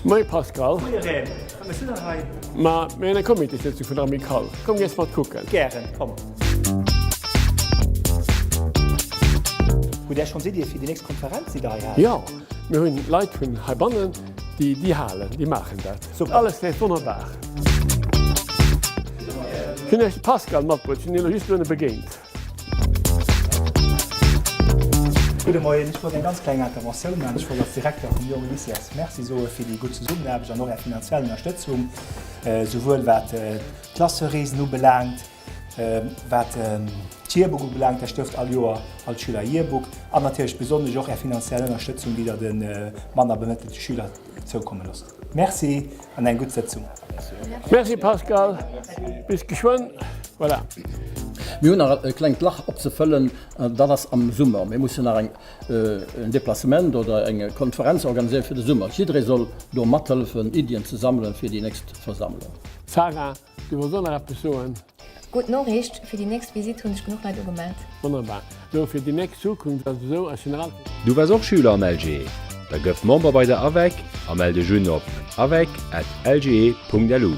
Moie Pascal. Moie Ren, wat méchs du dann hei? Ma mir hunn eng Comitéssitzung vun der Amicale. Komm gees mat kucken. Gären, komm. Hutt Där schonns Iddie fir déi nächst Konferenz, déi Der hei haalt? Jo, mir hunn Leit vun heibannen, déi déi halen, déi maachen dat. Super. Alles leeft wonnerbar. Ech hunn Iech de Pascal matbruet, ech hunn hien elo just elo begéint. Gudde Moien, ech wollt eng ganz kleng Interventioun maachen. Ech wollt als Direkter vum Jonge Lycée Iech Merci soe fir déi gutt Zesummenaarbecht an och Är finanziell Ënnerstëtzung, souwuel wat d'Klassereesen ubelaangt, wat d'Yearbook ubelaangt, Der stëft all Joer all d'Schüler e Yearbook, an natierlech besonnesch och Är finanziell Ënnerstëtzung, déi Der de manner bemëttelte Schüler zoukomme loosst. Merci an eng gutt Sëtzung. Merci Pascal, bis geschwënn. Voilà. Mir hunn nach e klengt Lach opzefëllen, dat ass am Summer. Mir mussen nach eng en Deplacement oder eng Konferenz organiséieren fir de Summer. Jidderee soll do mathëllefen, Iddien ze sammelen fir déi nächst Versammlung. Sarah, du wolls och nach eppes soen? Gutt Noriicht, fir déi nächst Visitt hunn sech genuch Leit ugemellt. Wonnerbar. Lo fir déi nächst Zukunft ass et esou, eis General. Du waars och Schüler am LGE? Da gëff Member bei der AVEC a mell dech un op avec at lge.lu.